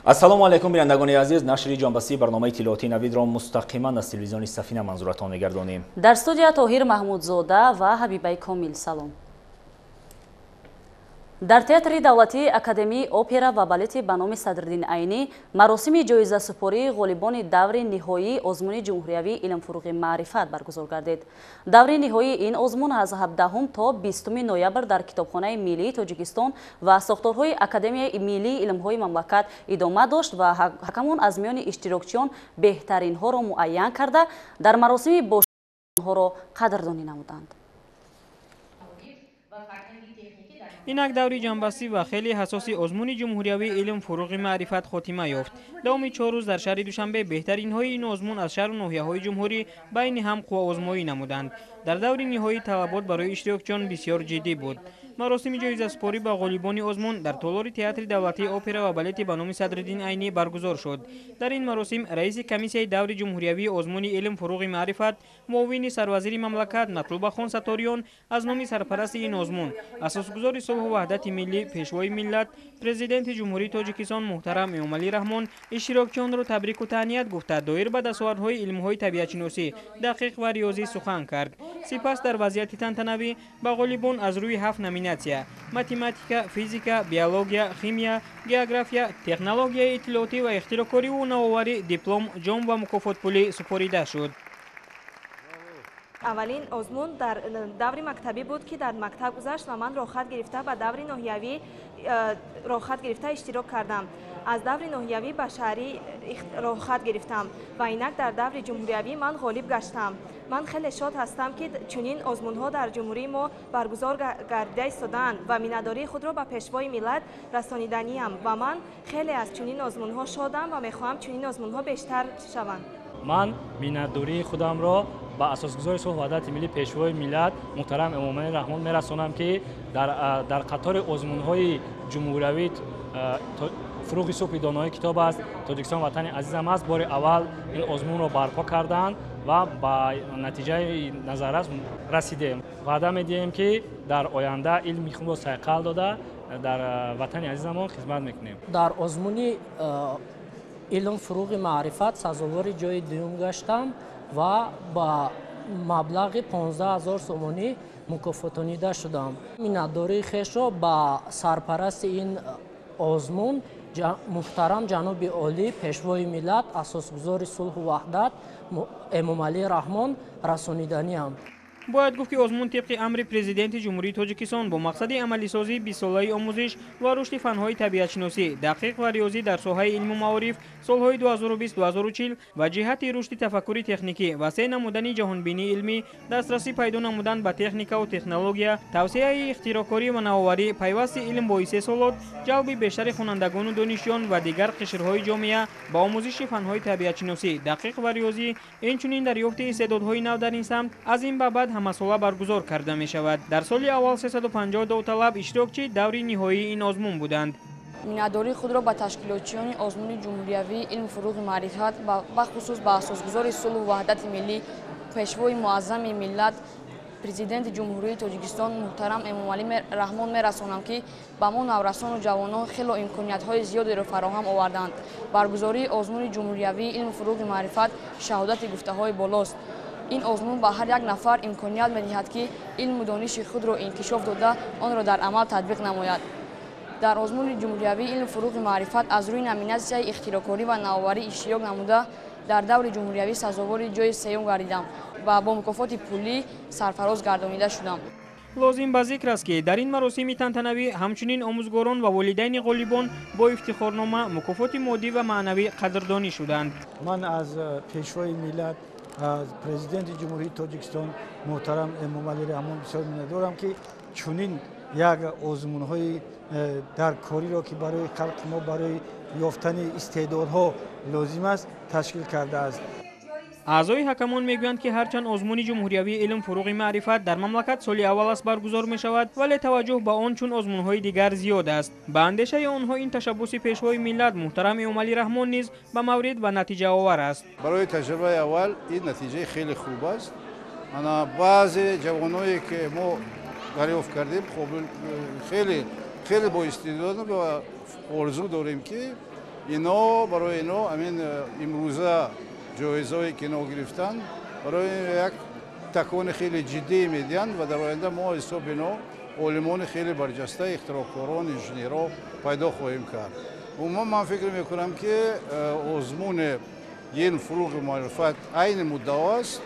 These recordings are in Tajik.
Ассалому алайкум, бинандагони азиз. Нашри ҷонбастии барномаи иттилоотии Навидро мустақиман аз телевизиони Сафина манзуратон мегардонем. Дар студия Тоҳир Маҳмудзода ва Ҳабибаи Комил. Салом. Дар театри давлатии Академияи опера ва балети ба номи Садриддин Айнӣ маросими ҷоизасупории ғолибони даври ниҳоии озмуни ҷумҳуриявии илмфурӯғи маърифат баргузор гардид. Даври ниҳоии ин озмун аз 17 то 20 ноябр дар Китобхонаи миллии Тоҷикистон ва сохторҳои Академияи миллии илмҳои мамлакат идома дошт ва ҳакамон аз миёни иштирокчиён беҳтаринҳоро муайян карда, дар маросими бошонҳоро қадрдонӣ намуданд. Инак даври ҷанбастӣ ва хеле ҳассоси озмуни ҷумҳуриявии илм фурӯғи маърифат хотима ёфт. Давоми 4 рӯз дар шаҳри Душанбе беҳтаринҳои ин озмун аз шаҳру ноҳияҳои ҷумҳурӣ байни ҳам қувваозмоӣ намуданд. Дар даври ниҳоӣ талабот барои иштирокчиён бисёр ҷиддӣ буд. Маросими ҷоизасупорӣ ба ғолибони озмун дар толори театри давлатии опера ва балети ба номи Садриддин Айнӣ баргузор шуд. Дар ин маросим раиси комиссияи даври ҷумҳуриявии озмуни илм фурӯғи маърифат, муовини сарвазири мамлакат Матлубахон Сатториён аз номи сарпарасти ин озмун, асосгузори сулҳу ваҳдати миллӣ, пешвои миллат, Президенти Ҷумҳурии Тоҷикистон муҳтарам Эмомалӣ Раҳмон иштирокчиёнро табрику таҳният гуфта, доир ба дастовардҳои илмҳои табиатшиносӣ, дақиқ ва риёзӣ сухан кард. Сипас дар вазъияти тантанавӣ ба ғолибон аз рӯи ҳафт номинатсия: математика, физика, биология, химия, география, технологияи иттилоотӣ ва ихтироъкориву навоварӣ диплом, ҷом ва мукофотпулӣ супорида шуд. Аввалин озмун дар даври мактабӣ буд, ки дар мактаб гузашт ва ман роҳхат гирифта ба даври ноҳиявӣ роҳхат гирифта иштирок кардам. Аз даври ноҳиявӣ ба шаҳрӣ роҳхат гирифтам ва инак дар даври ҷумҳуриявӣ ман ғолиб гаштам. Ман хеле шод ҳастам, ки чунин озмунҳо дар ҷумҳурии мо баргузор гардида истодаанд ва миннатдории худро ба пешвои миллат расониданиам ва ман хеле аз чунин озмунҳо шодам ва мехоҳам чунин озмунҳо бештар шаванд. Ман миннатдории худамро ба асосгузори сулҳу ваҳдати миллӣ, пешвои миллат муҳтарам Эмомалӣ Раҳмон мерасонам, ки дар қатори озмунҳои ҷумҳуриявӣ «Фурӯғи субҳи донои китоб аст, Тоҷикистон ватани азизам аст» бори аввал ин озмунро барпо карданд ва ба натиҷаи назаррас расидем. Ваъда медиҳем, ки дар оянда илми худро сайқал дода, дар ватани азизамон хизмат мекунем. Дар озмуни илм фурӯғи маърифат сазовори ҷои дуюм гаштам ва ба маблағи 15 000 сомонӣ мукофотонида шудам. Миннатдории хешро ба сарпарасти ин озмун, муҳтарам ҷаноби олӣ, пешвои миллат, асосгузори сулҳу ваҳдат Эмомалӣ Раҳмон расониданиам. Бояд гуфт, ки озмун тибқи амри Президенти Ҷумҳурии Тоҷикистон бо мақсади амалисозии бистсолаи омӯзиш ва рушди фанҳои табиатшиносӣ, дақиқ ва риёзӣ дар соҳаи илму маориф солҳои 2020-2040 ва ҷиҳати рушди тафаккури техникӣ, васеъ намудани ҷаҳонбинии илмӣ, дастрасӣ пайдо намудан ба техникаву технология, тавсеаи ихтироъкорӣ ва навоварӣ, пайвасти илм бо истеҳсолот, ҷалби бештари хонандагону донишҷӯён ва дигар қишрҳои ҷомеа ба омӯзиши фанҳои табиатшиносӣ, дақиқ ва риёзӣ, инчунин дарёфти истеъдодҳои нав дар ин самт аз ин ба баъд ҳамасола баргузор карда мешавад. Дар соли аввал 350 довталаб иштирокчии даври ниҳоии ин озмун буданд. Миннатдории худро ба ташкилотчиёни озмуни ҷумҳуриявии илм фурӯғи маърифат ва бахусус ба асосгузори сулҳу ваҳдати миллӣ, пешвои муаззами миллат, Президенти Ҷумҳурии Тоҷикистон муҳтарам Эмомалӣ Раҳмон мерасонам, ки ба мо наврасону ҷавонон хело имкониятҳои зиёдеро фароҳам оварданд. Баргузории озмуни ҷумҳуриявии илму фурӯғи маърифат шаҳодати гуфтаҳои болост. Ин озмун ба ҳар як нафар имконият медиҳад, ки илму дониши худро инкишоф дода, онро дар амал татбиқ намояд. Дар озмуни ҷумҳуриявии илму фурӯғи маърифат аз рӯи номинатсияи ихтироъкорӣ ва навоварӣ иштирок намуда, дар даври ҷумҳуриявӣ сазовори ҷои сеюм гардидам ва бо мукофоти пулӣ сарфароз гардонида шудам. Лозим ба зикр аст, ки дар ин маросими тантанавӣ ҳамчунин омӯзгорон ва волидайни ғолибон бо ифтихорнома, мукофоти моддӣ ва маънавӣ қадрдонӣ шуданд. Ман аз пешвои миллат, аз Президенти Ҷумҳурии Тоҷикистон муҳтарам Эмомалӣ Раҳмон бисёр миннатдорам, ки чунин як озмунҳои дар кориро, ки барои халқи мо, барои ёфтани истеъдодҳо лозим аст, ташкил кардааст. Аъзои ҳакамон мегӯянд, ки ҳарчанд озмуни ҷумҳуриявии илм фурӯғи маърифат дар мамлакат соли аввал аст баргузор мешавад, вале таваҷҷӯҳ ба он чун озмунҳои дигар зиёд аст. Ба андешаи онҳо, ин ташаббуси пешвои миллат муҳтарам Эмомалӣ Раҳмон низ ба маврид ва натиҷаовар аст. Барои таҷрибаи аввал ин натиҷаи хеле хуб аст. Ана баъзе ҷавоное, ки мо дарёфт кардем, хеле хеле боистеъдоданд ва орзу дорем, ки Ино барои ино ҳамин имрӯза ҷоизаҳое ки ино гирифтанд барои як такони хеле ҷиддӣ медиҳанд ва дар оянда мо ҳисоби ино олимони хеле барҷаста, ихтироъкорон, инженерҳо пайдо хоҳем кард. Умуман ман фикр мекунам, ки озмуни илм фуруғи маърифат айни муддао аст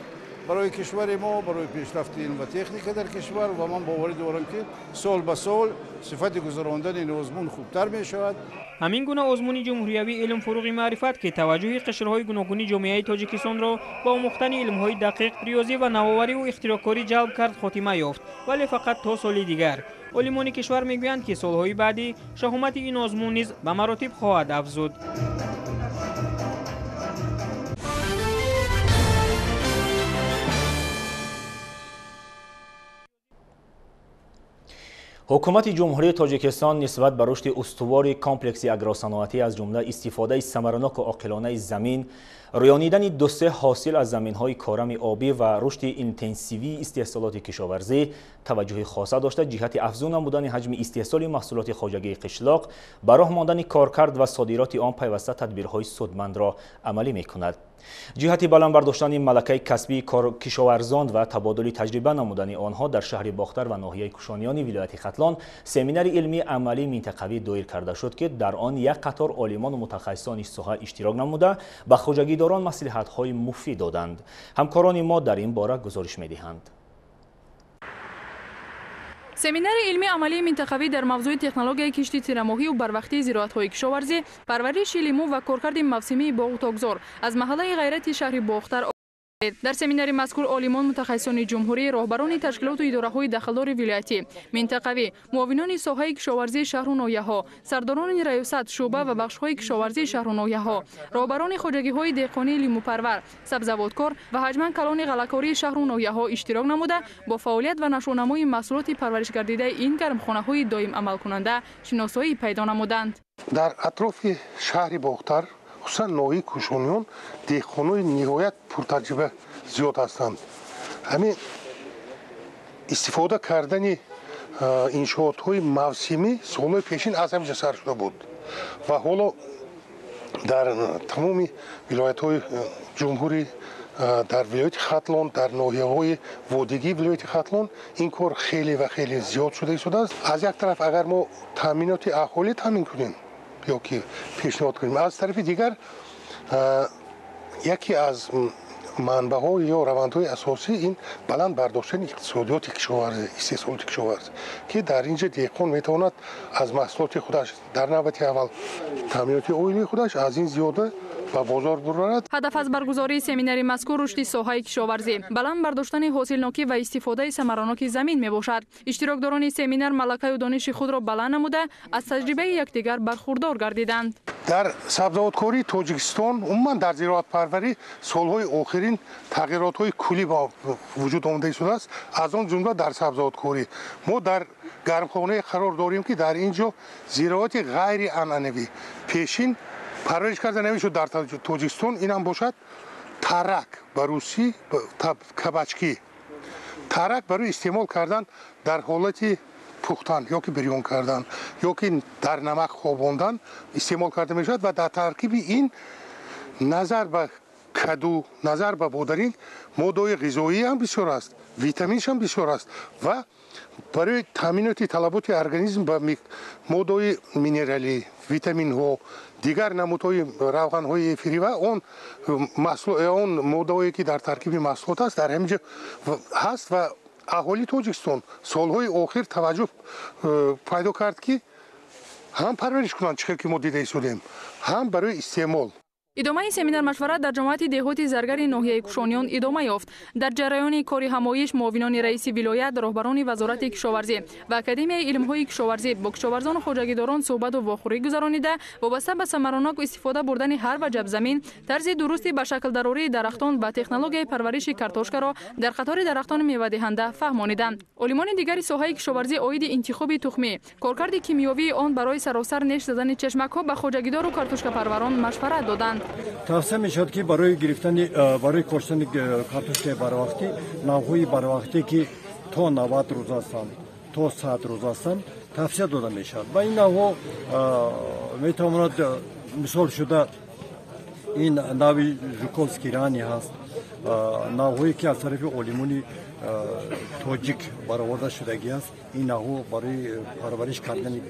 барои кишвари мо, барои пешрафти илм ва техника дар кишвар ва ман боварӣ дорам, ки сол ба сол сифати гузарондани ин озмун хубтар мешавад. Ҳамин гуна озмуни ҷумҳуриявии илм фуруғи маърифат, ки таваҷҷӯҳи қишрҳои гуногуни ҷомеаи Тоҷикистонро ба омӯхтани илмҳои дақиқ, риёзӣ ва навовариву ихтироъкорӣ ҷалб кард, хотима ёфт, вале фақат то соли дигар. Олимони кишвар мегӯянд, ки солҳои баъдӣ шаҳомати ин озмун низ ба маротиб хоҳад афзуд. Ҳукумати Ҷумҳурии Тоҷикистон нисбат ба рушди устувори комплекси агросаноатӣ, аз ҷумла истифодаи самараноку оқилонаи замин, рӯёнидани дусе ҳосил аз заминҳои корами обӣ ва рушди интенсивии истеҳсолоти кишоварзӣ таваҷҷӯҳи хоса дошта, ҷиҳати афзун намудани ҳаҷми истеҳсоли маҳсулоти хоҷагии қишлоқ, ба роҳ мондани коркард ва содироти он пайваста тадбирҳои судмандро амалӣ мекунад. Ҷиҳати баланд бардоштани малакаи касбии кишоварзон ва табодули таҷриба намудани онҳо дар шаҳри Бохтар ва ноҳияи Кушониёни вилояти Хатлон семинари илмии амалии минтақавӣ доир карда шуд, ки дар он як қатор олимону мутахассисони соҳа иштирок намуда, ба хоҷагидорон маслиҳатҳои муфид доданд. Ҳамкорони мо дар ин бора гузориш медиҳанд. Семинари илмии амалии минтақавӣ дар мавзӯи технологияи кишти тирамоҳию барвақтии зироатҳои кишоварзӣ, парвариши лимӯ ва коркарди мавсимии боғу токзор аз маҳаллаи Ғайрати шаҳри Бохтар. Дар семинари мазкур олимон, мутахассисони ҷумҳурӣ, роҳбарони ташкилоту идораҳои дахлдори вилоятӣ, минтақавӣ, муовинони соҳаи кишоварзии шаҳру ноҳияҳо, сардорони раёсат, шӯъба ва бахшҳои кишоварзии шаҳру ноҳияҳо, роҳбарони хоҷагиҳои деҳқонии лимӯпарвар, сабзавоткор ва ҳаҷман калони ғаллакории шаҳру ноҳияҳо иштирок намуда, бо фаъолият ва нашъунамои маҳсулоти парваришгардидаи ин гармхонаҳои доим амалкунанда шиносоӣ пайдо намуданд. Дар атрофи шаҳри Бохтар, хусусан ноҳияи Кушониён, деҳқонои ниҳоят пуртаҷриба зиёд ҳастанд. Ҳамин истифода кардани иншоотҳои мавсимӣ солҳои пешин аз ҳаминҷа сар шуда буд ва ҳоло дар тамоми вилоятҳои ҷумҳурӣ, дар вилояти Хатлон, дар ноҳияҳои водигии вилояти Хатлон ин кор хеле ва хеле зиёд шуда истодааст. Аз як тараф, агар мо таъминоти аҳолӣ таъмин кунем ё ки пешниҳод кунем, аз тарафи дигар яке аз манбаъҳо ё равандҳои асосӣ ин баланд бардоштани иқтисодиёти кишоварзӣ, истеҳсолоти кишоварзӣ, ки дар ин ҷо деҳқон метавонад аз маҳсулоти худаш дар навбати аввал таъминоти оилаи худаш, аз ин зиёда ба бозор бурад. Ҳадаф аз баргузории семинари мазкур рушди соҳаи кишоварзӣ, баланд бардоштани ҳосилнокӣ ва истифодаи самараноки замин мебошад. Иштирокдорони семинар малакаю дониши худро баланд намуда, аз таҷрибаи якдигар бархурдор гардиданд. Дар сабзавоткории Тоҷикистон, умуман дар зироатпарварӣ солҳои охирин тағйиротҳои куллӣ ба вуҷуд омада истодааст, аз он ҷумла дар сабзавоткорӣ. Мо дар гармхонае қарор дорем, ки дар ин ҷо зироати ғайрианъанавӣ пешин парвариш карда намешуд дар Тоҷикистон. Инам бошад тарак, ба русӣ кабачки. Тарак барои истеъмол кардан дар ҳолати пухтан ё ки бирён кардан ё ки дар намак хобондан истеъмол карда мешавад ва дар таркиби ин назар ба каду, назар ба бодаринг моддаҳои ғизоӣ ҳам бисёр аст, витаминш ҳам бисёр аст ва барои таъминоти талаботи организм ба моддаҳои минералӣ, витаминҳо, дигар намудҳои равғанҳои эфирӣ ва он моддаҳое ки дар таркиби маҳсулот аст, дар ҳамин ҷо ҳаст. Ва аҳолии Тоҷикистон солҳои охир таваҷҷӯҳ пайдо кард, ки ҳам парвариш кунанд, чӣ хел ки мо дида истодем, ҳам барои истеъмол. Идомаи семинар-машварат дар ҷамоати деҳоти Заргари ноҳияи Кушониён идома ёфт. Дар ҷараёни кори ҳамоиш муовинони раиси вилоят, роҳбарони вазорати кишоварзӣ ва Академияи илмҳои кишоварзӣ бо кишоварзону хоҷагидорон суҳбату вохӯрӣ гузаронида, вобаста ба самаранок истифода бурдани ҳар ваҷаб замин, тарзи дурусти ба шаклдарории дарахтон ва технологияи парвариши картошкаро дар қатори дарахтони мевадиҳанда фаҳмониданд. Олимони дигари соҳаи кишоварзӣ оиди интихоби тухмӣ, коркарди кимиёвии он барои саросар неш задани чашмакҳо ба хоҷагидору картошкапарварон машварат доданд. Тавсия мешавад, ки барои гирифтани, барои коштани картошкаи барвақтӣ, навъҳои барвақтӣ, ки то 90 рӯз ҳастанд, то 100 рӯз ҳастанд, тавсия дода мешавад ва ин навъҳо метавонад Мисол шуда ин нави Жуковский ранний ҳаст, навҳое ки аз тарафи олимони тоҷик бароварда шудагӣ аст. Ин навҳо барои парвариш кардани,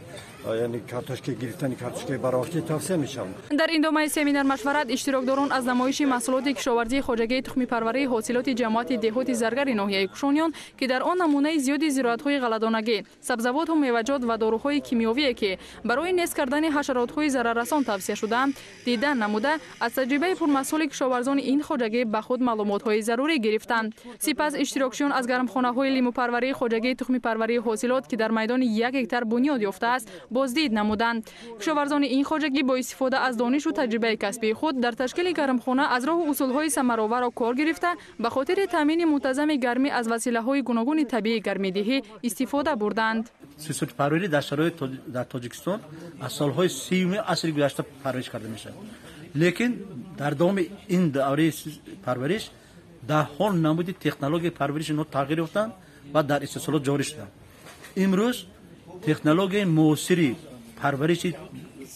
яъне картошка гирифтани картошкаи баровақтӣ тавсия мешаванд. Дар индомаи семинар машварат иштирокдорон аз намоиши маҳсулоти кишоварзии хоҷагии тухмипарварии ҳосилоти ҷамоати деҳоти Заргари ноҳияи Кушониён, ки дар он намунаи зиёди зироатҳои ғалладонагӣ, сабзавоту меваҷот ва доруҳои кимиёвие, ки барои нест кардани ҳашаротҳои зараррасон тавсия шудаанд, дидан намуда, аз таҷрибаи пурмаҳсули кишоварзони ин хоҷагӣ ба худ маълумотҳои зарурӣ гирифтанд. Сипас иштирокчиён аз гармхонаҳои лимӯпарварии хоҷагии тухмипарварии ҳосилот, ки дар майдони 1 гектар бунёд ёфтааст, боздид намуданд. Кишоварзони ин хоҷагӣ бо истифода аз донишу таҷрибаи касбии худ дар ташкили гармхона аз роҳу усулҳои самароварро кор гирифта, ба хотири таъмини мунтазами гармӣ аз василаҳои гуногуни табиии гармидиҳӣ истифода бурданд. Сисуртпарварӣ дар шароит дар Тоҷикистон аз солҳои 30-уми асри гузашта парвариш карда мешавад. Лекин дар давоми ин давраи парвариш даҳҳо намуди технологияи парвариши инҳо тағйир ёфтанд ва дар истеҳсолот ҷорӣ шуданд. Имрӯз технологияи муосири парвариши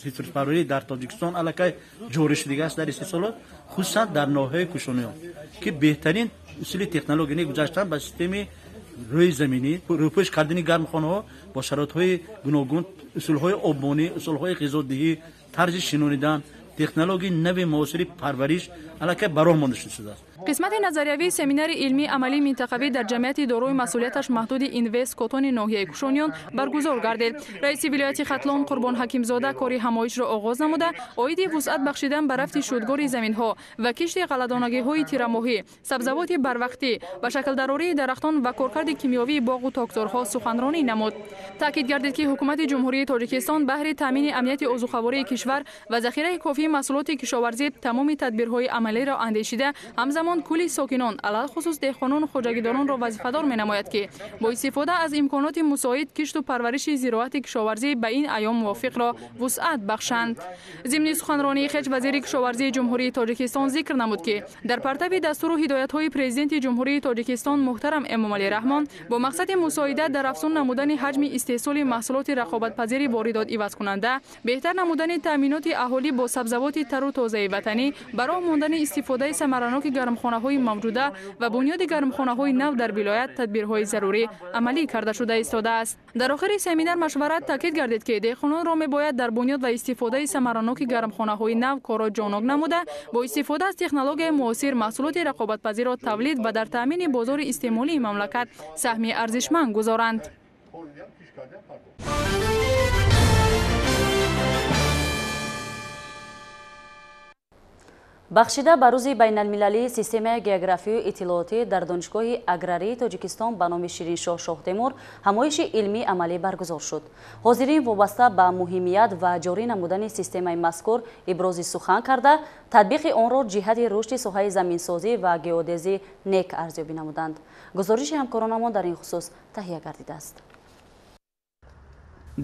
ситрусparварӣ дар Тоҷикистон аллакай ҷорӣ шудагааст дар истеҳсолот, хусусан дар ноҳияи Кушониён, ки беҳтарин усули технология гузаштан ба системи рӯи заминӣ, рӯпӯш кардани гармхонаҳо бо шароитҳои гуногун, усулҳои обмонӣ, усулҳои ғизодиҳӣ, тарзи шинонидан, технологияи нави муосири парвариш аллакай ба роҳ монда шудааст. Қисмати назариявии семинари илмии амалии минтақавӣ дар ҷамъияти дорои масъулияташ маҳдуди Инвест Котони ноҳияи Кушониён баргузор гардид. Раиси вилояти Хатлон Қурбон Ҳакимзода кори ҳамоишро оғоз намуда, оиди вусъат бахшидан ба рафти шудгори заминҳо ва кишти ғалладонагиҳои тирамоҳӣ, сабзавоти барвақтӣ, ба шаклдарории дарахтон ва коркарди кимиёвии боғу токзорҳо суханронӣ намуд. Таъкид гардид, ки ҳукумати Ҷумҳурии Тоҷикистон баҳри таъмини амнияти озуқавории кишвар ва захираи кофии маҳсулоти кишоварзӣ тамоми тадбирҳои амалиро андешида, ҳамзамон кулли сокинон, алалхусус деҳқонону хоҷагидоронро вазифадор менамояд, ки бо истифода аз имконоти мусоид кишту парвариши зироати кишоварзӣ ба ин айём мувофиқро вусъат бахшанд. Зимни суханронии хеч вазири кишоварзии Ҷумҳурии Тоҷикистон зикр намуд, ки дар партави дастуру ҳидоятҳои Президенти Ҷумҳурии Тоҷикистон муҳтарам Эмомалӣ Раҳмон бо мақсади мусоидат дар афзун намудани ҳаҷми истеҳсоли маҳсулоти рақобатпазири воридот ивазкунанда, беҳтар намудани таъминоти аҳолӣ бо сабзавоти тару тозаи ватанӣ, ба роҳ мондани истифодаи самараноки гармхонаҳои мавҷуда ва бунёди гармхонаҳои нав дар вилоят тадбирҳои зарурӣ амалӣ карда шуда истодааст. Дар охири семинар машварат таъкид гардид, ки деҳқононро мебояд дар бунёд ва истифодаи самараноки гармхонаҳои нав корро ҷонок намуда, бо истифода аз технологияи муосир маҳсулоти рақобатпазирро тавлид ва дар таъмини бозори истеъмолии мамлакат саҳми арзишманд гузоранд. Бахшида ба рӯзи байналмилалии системаи географию иттилоотӣ дар Донишгоҳи аграрии Тоҷикистон ба номи Шириншоҳ Шоҳтемур ҳамоиши илмии амалӣ баргузор шуд. Ҳозирин вобаста ба муҳимият ва ҷорӣ намудани системаи мазкур ибрози сухан карда, татбиқи онро ҷиҳати рушди соҳаи заминсозӣ ва геодезӣ нек арзёбӣ намуданд. Гузориши ҳамкоронамон дар ин хусус таҳия гардидааст.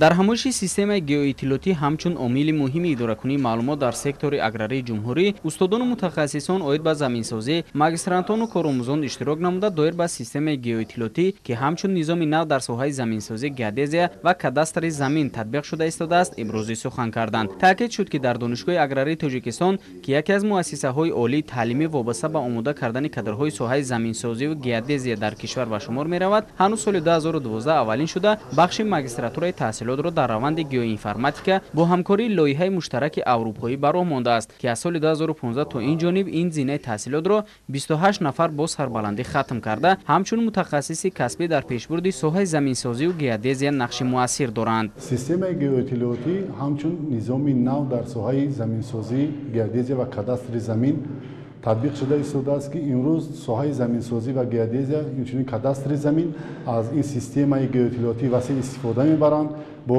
Дар ҳамоиши системаи геоиттилоотӣ ҳамчун омили муҳими идоракунии маълумот дар сектори аграрии ҷумҳурӣ устодону мутахассисон оид ба заминсозӣ, магистрантону коромӯзон иштирок намуда, доир ба системаи геоиттилоотӣ, ки ҳамчун низоми нав дар соҳаи заминсозӣ, геодезия ва кадастри замин татбиқ шуда истодааст, имрӯзӣ сухан карданд. Таъкид шуд, ки дар Донишгоҳи аграрии Тоҷикистон, ки яке аз муассисаҳои олии таълимӣ вобаста ба омода кардани кадрҳои соҳаи заминсозиву геодезия дар кишвар ба шумор меравад, ҳанӯз соли 2012 аввалин шуда бахши магистратураи таҳсилотро дар раванди геоинформатика бо ҳамкории лоиҳаи муштараки аврупоӣ ба роҳ мондааст, ки аз соли 2015 то ин ҷониб ин зинаи таҳсилотро 28 нафар бо сарбаландӣ хатм карда, ҳамчун мутахассиси касбӣ дар пешбурди соҳаи заминсозиву геодезия нақши муассир доранд. Системаи геоиттилоотӣ ҳамчун низоми нав дар соҳаи заминсозӣ, геодезия ва кадастри замин татбиқ шуда истодааст, ки имрӯз соҳаи заминсозӣ ва геодезия, инчунин кадастри замин аз ин системаи геоиттилоотӣ васеъ истифода мебаранд. Бо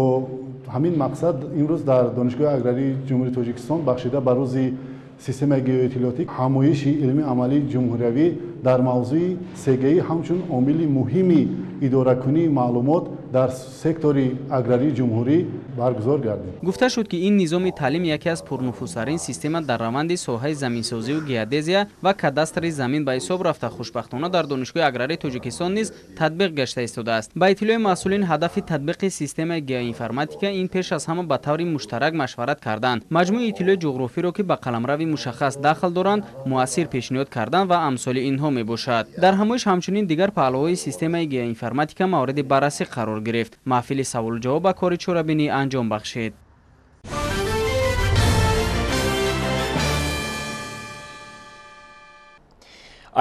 ҳамин мақсад имрӯз дар Донишгоҳи аграрии Ҷумҳурии Тоҷикистон бахшида ба рӯзи системаи геоиттилоотӣ ҳамоиши илмии амалии ҷумҳуриявӣ дар мавзӯи сегаӣ ҳамчун омили муҳими идоракунии маълумот дар сектори аграрии ҷумҳурӣ баргузор гардид. Гуфта шуд, ки ин низоми таълим яке аз пурнуфузтарин система дар раванди соҳаи заминсозию геодезия ва кадастри замин ба ҳисоб рафта, хушбахтона дар Донишгоҳи аграрии Тоҷикистон низ татбиқ гашта истодааст. Ба иттилои масъулин, ҳадафи татбиқи системаи геоинформатика ин пеш аз ҳама ба таври муштарак машварат кардан, маҷмӯи иттилои ҷуғрофиро, ки ба қаламрави мушаххас дахл доранд, муассир пешниҳод кардан ва амсоли инҳо мебошад. Дар ҳамоиш ҳамчунин дигар паҳлӯҳои системаи геоинформатика мавриди баррасӣ қарор гирифт. Маҳфили саволу-ҷавоб ба кори чорабинӣ анҷом бахшид.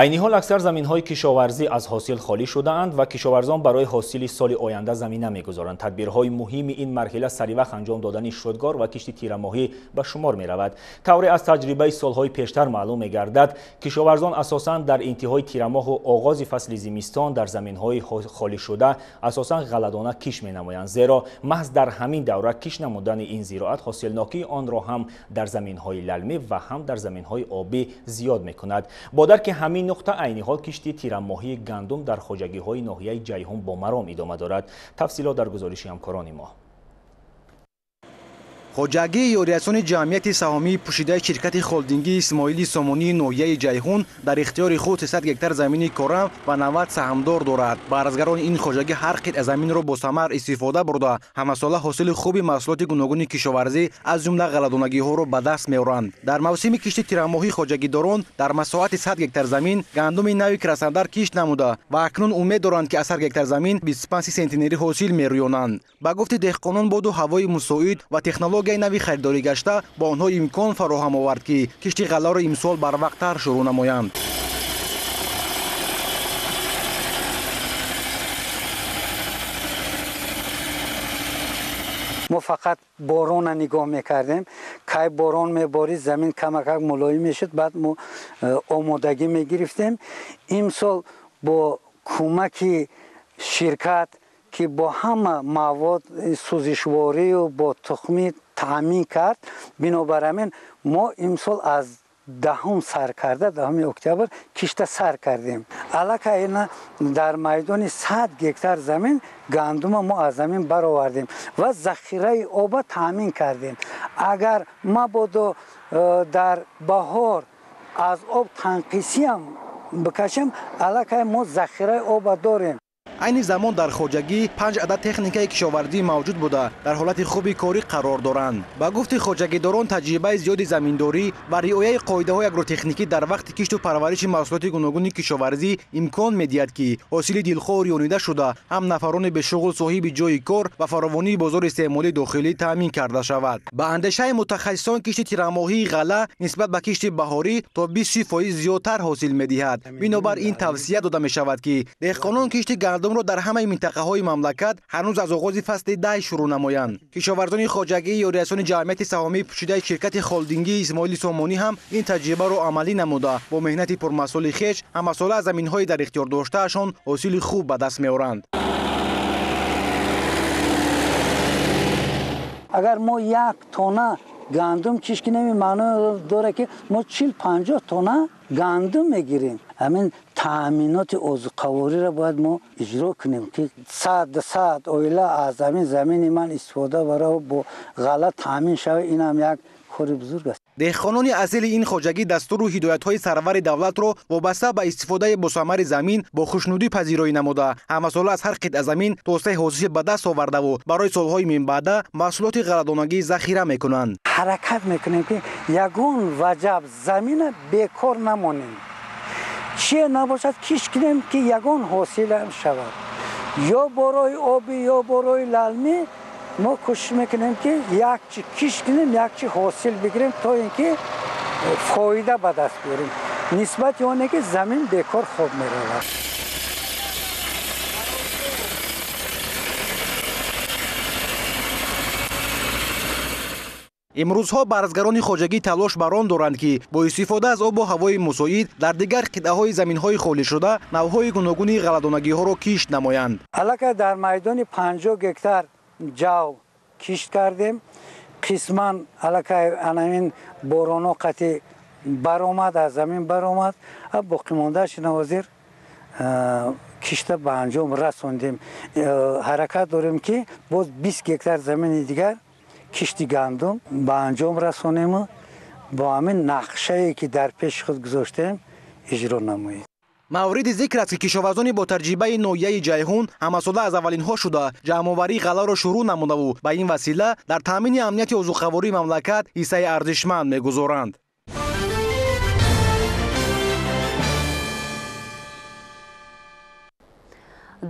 Айни ҳол аксар заминҳои кишоварзӣ аз ҳосил холӣ шудаанд ва кишоварзон барои ҳосили соли оянда замина мегузоранд. Тадбирҳои муҳими ин марҳила саривақт анҷом додани шудгор ва кишти тирамоҳӣ ба шумор меравад. Тавре аз таҷрибаи солҳои пештар маълум мегардад, кишоварзон асосан дар интиҳои тирамоҳу оғози фасли зимистон дар заминҳои холӣ шуда асосан ғалладона киш менамоянд, зеро маҳз дар ҳамин давра киш намудани ин зироат ҳосилнокии онро ҳам дар заминҳои лалмӣ ва ҳам дар заминҳои обӣ зиёд мекунад. Бо дарки ҳамин нуқта айни ҳол кишти тирамоҳии гандум дар хоҷагиҳои ноҳияи Ҷайҳун бо маром идома дорад. Тафсилот дар гузориши ҳамкорони мо. Хоҷагии ёрирасони ҷамъияти саҳомии пӯшидаи ширкати холдингии Исмоили Сомонии ноҳияи Ҷайҳун дар ихтиёри худ 300 гектар замини корам ва 90 саҳмдор дорад. Барзгарони ин хоҷагӣ ҳар қитъа заминро бо самар истифода бурда, ҳамасола ҳосили хуби маҳсулоти гуногуни кишоварзӣ аз ҷумла ғалладонагиҳоро ба даст меоранд. Дар мавсими кишти тирамоҳӣ хоҷагидорон дар масоҳати 100 гектар замин гандуми нави Краснодар кишт намуда ва акнун умед доранд, ки аз ҳар гектар замин 25 сентнери ҳосил мерӯёнанд. Ба гуфти деҳқонон, боду ҳавои мусоид ва технологияи нави харидорӣ гашта ба онҳо имкон фароҳам овард, ки кишти ғалларо имсол барвақттар шурӯъ намоянд. Мо фақат борона нигоҳ мекардем. Кай борон меборид, замин камакак мулоим мешуд, баъд мо омодагӣ мегирифтем. Имсол бо кӯмаки ширкат, ки бо ҳама мавод сӯзишворию бо тухмӣ таъмин кард, бинобар ҳамин мо имсол аз 10 сар карда, 10 октябр кишта сар кардем. Аллакай ина дар майдони 100 гектар замин гандума мо аз замин баровардем ва захираи оба таъмин кардем. Агар мабодо дар баҳор аз об танқисиам бикашем, аллакай мо захираи оба дорем. Айни замон дар хоҷагӣ 5 адад техникаи кишоварзӣ мавҷуд буда, дар ҳолати хуби корӣ қарор доранд. Ба гуфти хоҷагидорон, таҷрибаи зиёди заминдорӣ ва риояи қоидаҳои агротехникӣ дар вақти кишту парвариши маҳсулоти гуногуни кишоварзӣ имкон медиҳад, ки ҳосили дилхоҳ рӯёнида шуда, ҳам нафарони бешуғл соҳиби ҷойи кор ва фаровонии бозори истеъмолии дохилӣ таъмин карда шавад. Ба андешаи мутахассисон, кишти тирамоҳии ғалла нисбат ба кишти баҳорӣ то 20% зиёдтар ҳосил медиҳад. Бинобар ин тавсия дода мешавад, ки деҳқонон кишти гандумро дар ҳамаи минтақаҳои мамлакат ҳанӯз аз оғози фасли дай шурӯъ намоянд. Кишоварзони хоҷагии ёрирасони ҷамъияти саҳомии пӯшидаи ширкати холдингии Исмоили Сомонӣ ҳам ин таҷрибаро амалӣ намуда, бо меҳнати пурмасъули хеш ҳамасола аз заминҳои дар ихтиёр доштаашон ҳосили хуб ба даст меоранд. Агар мо 1 тонна гандум кишт кунем, маъно дорад, ки мо 40-50 тонна гандум мегирем. Ҳамин таъминоти озуқавориро бояд мо иҷро кунем, ки 100 оила аз ҳамин замини ман истифода бара бо ғалла таъмин шавад. Ин ҳам як кори бузург аст. Деҳқонони асили ин хоҷагӣ дастуру ҳидоятҳои сарвари давлатро вобаста ба истифодаи босамари замин бо хушнудӣ пазироӣ намуда, ҳамасола аз ҳар қитъа замин то 3 ҳосил ба даст овардаву барои солҳои минбаъда маҳсулоти ғалладонагӣ захира мекунанд. Ҳаракат мекунем, ки ягон ваҷаб замина бекор намонем. Чие набошад, кишт кунем, ки ягон ҳосилам шавад. Ё борои обӣ, ё борои лалмӣ мо кӯшиш мекунем, ки якчи кишт кунем, якчи ҳосил бигирем, то ин ки фоида ба даст биёрем нисбати оне ки замин бекор хоб меравад. Имрӯзҳо барзгарони хоҷагӣ талош бар он доранд, ки бо истифода аз обу ҳавои мусоид дар дигар қитъаҳои заминҳои холӣ шуда навъҳои гуногуни ғалладонагиҳоро кишт намоянд. Аллакай дар майдони 50 гектар ҷав кишт кардем. Қисман аллакай анамин бороно қати баромад, аз замин баромад, боқимондааш ина ҳозир Кишта ба анҷом расондем. Ҳаракат дорем, ки боз 20 гектар замини дигар кишти гандум ба анҷом расонему бо ҳамин нақшае, ки дар пеши худ гузоштем, иҷро намоем. Мавриди зикр аст, ки кишоварзони бо таҷрибаи ноҳияи Ҷайҳун ҳамасола аз аввалинҳо шуда ҷамъоварии ғалларо шурӯъ намудаву ба ин васила дар таъмини амнияти озуқавории мамлакат ҳиссаи арзишманд мегузоранд.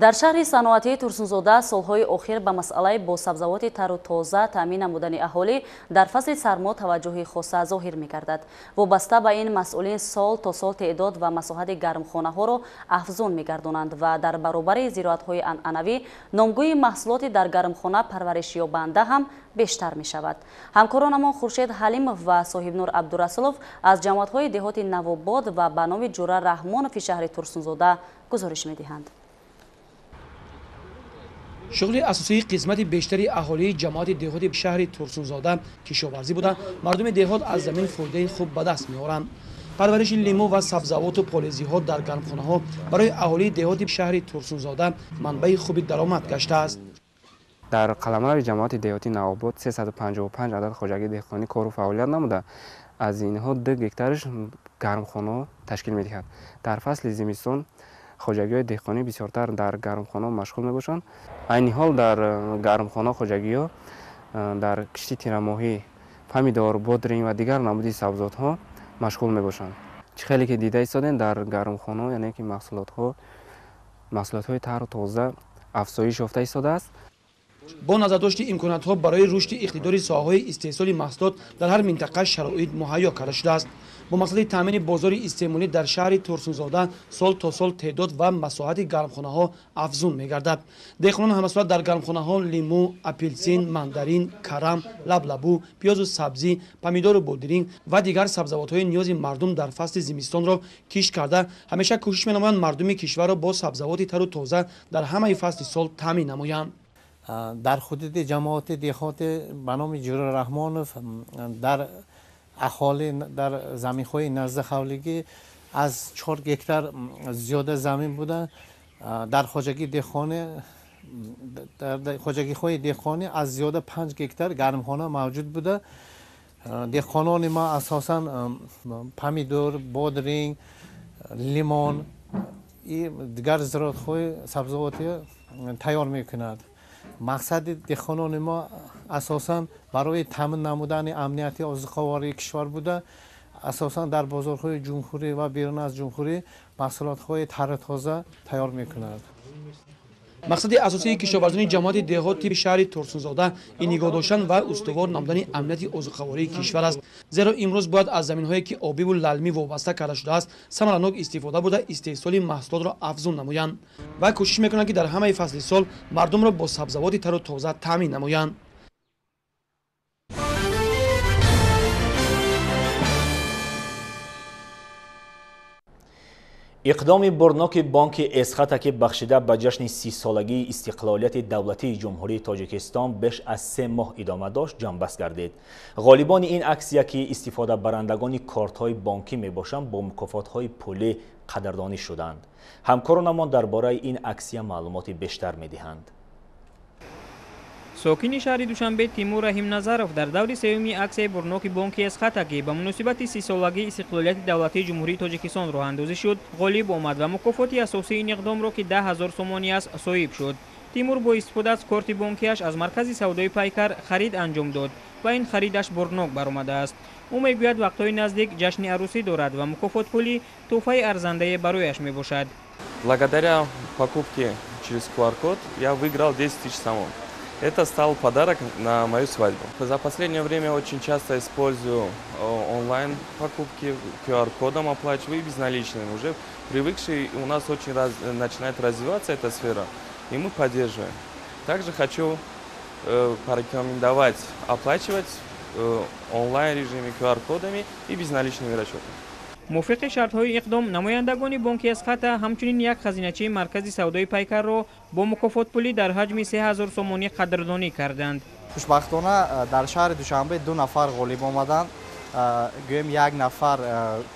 Дар шаҳри саноатии Турсунзода солҳои охир ба масъалаи бо сабзавоти тару тоза таъмин намудани аҳолӣ дар фасли сармо таваҷҷӯҳи хоса зоҳир мегардад. Вобаста ба ин, масъулин сол то сол теъдод ва масоҳати гармхонаҳоро афзун мегардонанд ва дар баробари зироатҳои анъанавӣ номгӯи маҳсулоти дар гармхона парваришёбанда ҳам бештар мешавад. Ҳамкоронамон Хуршед Ҳалимов ва Соҳибнур Абдурасулов аз ҷамоатҳои деҳоти Навобод ва ба номи Ҷура Раҳмонови шаҳри Турсунзода гузориш медиҳанд. Шуғли асосии қисмати бештари аҳолии ҷамоати деҳоти шаҳри Турсунзода кишоварзӣ буда, мардуми деҳот аз замин фоидаи хуб ба даст меоранд. Парвариши лимӯ ва сабзавоту полезиҳо дар гармхонаҳо барои аҳолии деҳоти шаҳри Турсунзода манбаи хуби даромад гаштааст. Дар қаламрави ҷамоати деҳоти Навобод 355 адад хоҷагии деҳқонӣ кору фаъолият намуда, аз инҳо 2 гектараш гармхонаҳо ташкил медиҳад. Дар фасли зимистон хоҷагиҳои деҳқонӣ бисёртар дар гармхонаҳо машғул мебошанд. Айни ҳол дар гармхона хоҷагиҳо дар кишти тирамоҳӣ помидор, бодринг ва дигар намуди сабзотҳо машғул мебошанд. Чӣ хеле ки дида истодем, дар гармхонаҳо, яъне ки маҳсулотҳои тару тоза афзоиш ёфта истодааст. Бо назардошти имкониятҳо барои рушди иқтидори соҳаҳои истеҳсоли маҳсулот дар ҳар минтақа шароит муҳайё карда шудааст. Бо мақсади таъмини бозори истеъмолӣ дар шаҳри Турсунзода сол то сол теъдод ва масоҳати гармхонаҳо афзун мегардад. Деҳқонон ҳамасола дар гармхонаҳо лимӯ, апелсин, мандарин, карам, лаблабу, пиёзу сабзӣ, помидору бодиринг ва дигар сабзавотҳои ниёзи мардум дар фасли зимистонро кишт карда, ҳамеша кӯшиш менамоянд мардуми кишварро бо сабзавоти тару тоза дар ҳамаи фасли сол таъмин намоянд. Дар ҳудуди ҷамоати деҳоти ба номи Ҷура Раҳмонов дар аҳолӣ дар заминҳои назди ҳавлигӣ аз 4 гектар зиёда замин буда, дар хоҷагиҳои деҳқонӣ аз зиёда 5 гектар гармхона мавҷуд буда. Деҳқонони мо асосан помидор, бодринг, лимон и дигар зироатҳои сабзавотӣ тайёр мекунад. Мақсади деҳқонони мо асосан барои таъмин намудани амнияти озуқавории кишвар буда, асосан дар бозорҳои ҷумҳурӣ ва берун аз ҷумҳурӣ маҳсулотҳои тару тоза тайёр мекунад. Мақсади асосии кишоварзони ҷамоати деҳоти шаҳри Турсунзода ин нигоҳ доштан ва устувор намудани амнияти озуқавории кишвар аст. Зеро имрӯз бояд аз заминҳое, ки обиву лалмӣ вобаста карда шудааст, самаранок истифода бурда истеҳсоли маҳсулотро афзун намоянд ва кӯшиш мекунанд, ки дар ҳамаи фасли сол мардумро бо сабзавоти тару тоза таъмин намоянд. Иқдоми бурноки бонки Эсхата, ки бахшида ба ҷашни 30-солагии истиқлолияти давлатии Ҷумҳурии Тоҷикистон беш аз 3 моҳ идома дошт, ҷамъбаст гардид. Ғолибони ин аксия, ки истифодабарандагони кортҳои бонкӣ мебошанд, бо мукофотҳои пулӣ қадрдонӣ шуданд. Ҳамкоронамон дар бораи ин аксия маълумоти бештар медиҳанд. Сокини шаҳри Душанбе Тимур Раҳимназаров дар даври сеюми аксияи бурноки бонки Эсхата, ки ба муносибати 30-солагии истиқлолияти давлатии Ҷумҳурии Тоҷикистон роҳандозӣ шуд, ғолиб омад ва мукофоти асосии ин иқдомро, ки 10 000 сомонӣ аст, соҳиб шуд. Тимур бо истифода аз корти бонкиаш аз маркази савдои Пайкар харид анҷом дод ва ин харидаш бурнок баромадааст. Ӯ мегӯяд, вақтҳои наздик ҷашни арӯсӣ дорад ва мукофотпулӣ тӯҳфаи арзандае барояш мебошад. Благодаря покупке через QR-код я выиграл 10 тысяч сомон. Это стал подарок на мою свадьбу. За последнее время очень часто использую онлайн покупки, QR-кодом оплачиваю и безналичными. Уже привыкший, у нас очень начинает развиваться эта сфера, и мы поддерживаем. Также хочу порекомендовать оплачивать онлайн режиме QR-кодами и безналичными расчетами. Мувофиқи шартҳои иқдом, намояндагони бонки Эсхата ҳамчунин як хазиначии маркази савдои Пайкарро бо мукофотпулӣ дар ҳаҷми 3000 сомонӣ қадрдонӣ карданд. Хушбахтона дар шаҳри Душанбе 2 нафар ғолиб омаданд. Гӯем, як нафар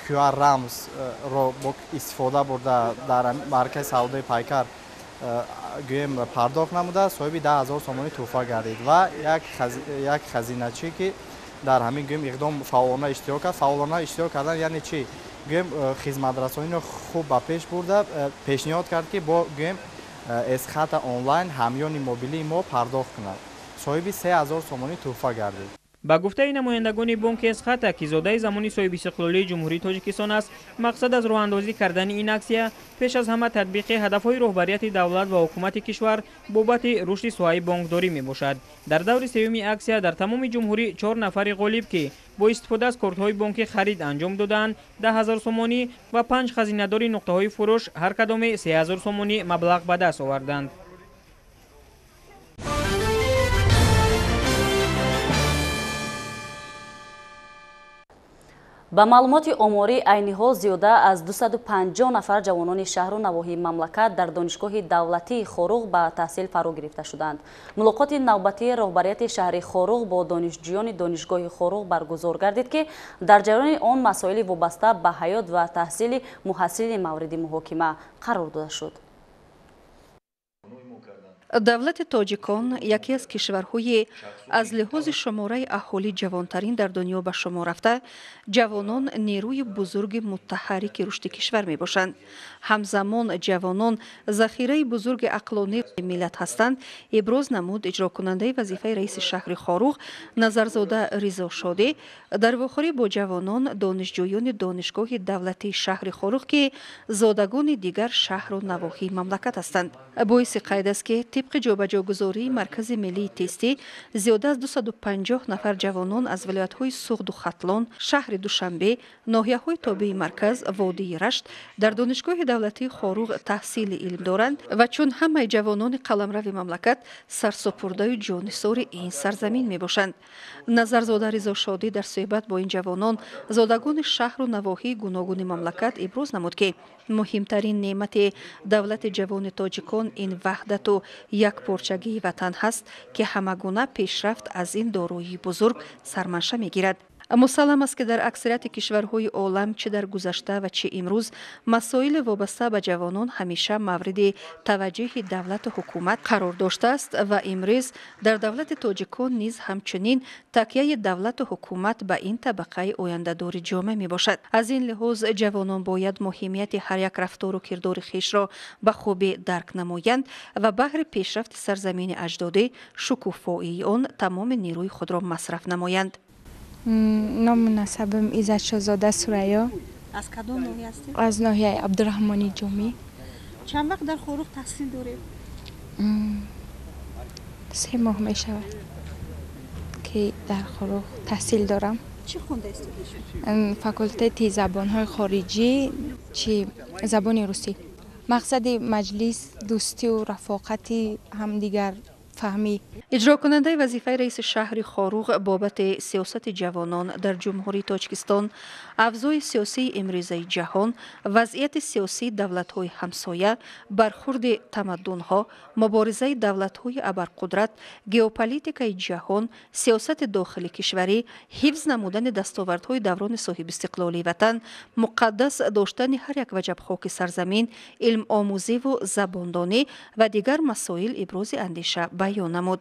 QR рамзро истифода бурда дар маркази савдои Пайкар, гӯем, пардохт намуда, соҳиби 10 000 сомонӣ тӯҳфа гардид. Ва як хазиначӣ, ки дар ҳамин, гӯем, иқдом фаъолона иштирок кард. Фаъолона иштирок кардан яъне чӣ? Гӯем, хизматрасониро хуб ба пеш бурда, пешниҳод кард, ки бо, гӯем, Эсхата онлайн, ҳамёни мобилии мо пардохт кунад, соҳиби 3000 сомонӣ тӯҳфа гардид. Ба гуфтаи намояндагони бонки Эсхата, ки зодаи замони соҳибистиқлолии Ҷумҳурии Тоҷикистон аст, мақсад аз роҳандозӣ кардани ин аксия пеш аз ҳама татбиқи ҳадафҳои роҳбарияти давлат ва ҳукумати кишвар бобати рушди соҳаи бонкдорӣ мебошад. Дар даври сеюми аксия дар тамоми ҷумҳурӣ чор нафари ғолиб, ки бо истифода аз кортҳои бонкӣ харид анҷом додаанд, 10 000 сомонӣ ва панҷ хазинадори нуқтаҳои фурӯш ҳар кадоме 3000 сомонӣ маблағ ба даст оварданд. Ба маълумоти оморӣ, айни ҳол зиёда аз 250 нафар ҷавонони шаҳру навоҳии мамлакат дар Донишгоҳи давлатии Хоруғ ба таҳсил фаро гирифта шуданд. Мулоқоти навбатии роҳбарияти шаҳри Хоруғ бо донишҷӯёни Донишгоҳи Хоруғ баргузор гардид, ки дар ҷараёни он масоили вобаста ба ҳаёт ва таҳсили муҳассилини мавриди муҳокима қарор дода шуд. Давлати тоҷикон яке аз кишварҳои аз лиҳози шумораи аҳолӣ ҷавонтарин дар дунё ба шумор рафта, ҷавонон нерӯи бузурги муттаҳаррики рушди кишвар мебошанд. Ҳамзамон ҷавонон захираи бузурги ақлонии миллат ҳастанд, иброз намуд иҷрокунандаи вазифаи раиси шаҳри Хоруғ Назарзода Ризо Шодӣ дар вохӯрӣ бо ҷавонон, донишҷӯёни Донишгоҳи давлатии шаҳри Хоруғ, ки зодагони дигар шаҳру навоҳии мамлакат ҳастанд. Боиси қайд аст, ки тибқи ҷобаҷогузории Маркази миллии тестӣ зиёда аз 250 нафар ҷавонон аз вилоятҳои Суғду Хатлон, шаҳри Душанбе, ноҳияҳои тобеи марказ, водии Рашт дар Донишгоҳи давлатии Хоруғ таҳсили илм доранд ва чун ҳамаи ҷавонони қаламрави мамлакат сарсупурдаю ҷонисори ин сарзамин мебошанд. Назарзода Ризо Шодӣ дар суҳбат бо ин ҷавонон, зодагони шаҳру навоҳии гуногуни мамлакат, иброз намуд, ки муҳимтарин неъмати давлати ҷавони тоҷикон ин ваҳдату якпорчагии ватан ҳаст, ки ҳамагуна пешрафт аз ин дороии бузург сарманша мегирад. Мусаллам аст, ки дар аксарияти кишварҳои олам, чӣ дар гузашта ва чӣ имрӯз, масоили вобаста ба ҷавонон ҳамеша мавриди таваҷҷӯҳи давлату ҳукумат қарор доштааст ва имрӯз дар давлати тоҷикон низ ҳамчунин такяи давлату ҳукумат ба ин табақаи ояндадори ҷомеа мебошад. Аз ин лиҳоз ҷавонон бояд муҳимияти ҳар як рафтору кирдори хешро ба хубӣ дарк намоянд ва баҳри пешрафти сарзамини аҷдодӣ, шукуфоии он тамоми нерӯи худро масраф намоянд. Ному насабам Иззатшозода Сурайё. Аз кадом ноҳия ҳастед? Аз ноҳияи Абдураҳмони Ҷомӣ. Чанд вақт дар Хоруғ таҳсил доред? 3 моҳ мешавад, ки дар Хоруғ таҳсил дорам. Чӣ хонда истода? Факултети забонҳои хориҷӣ, чи забони русӣ. Мақсади маҷлис дӯстию рафоқати ҳамдигар фаҳмӣ. Иҷрокунандаи вазифаи раиси шаҳри Хоруғ бобати сиёсати ҷавонон дар Ҷумҳурии Тоҷикистон, авзои сиёсии имрӯзаи ҷаҳон, вазъияти сиёсии давлатҳои ҳамсоя, бархурди тамаддунҳо, муборизаи давлатҳои абарқудрат, геополитикаи ҷаҳон, сиёсати дохили кишварӣ, ҳифз намудани дастовардҳои даврони соҳибистиқлолии ватан, муқаддас доштани ҳар як ваҷаб хоки сарзамин, илмомӯзиву забондонӣ ва дигар масоил ибрози андеша баён намуд.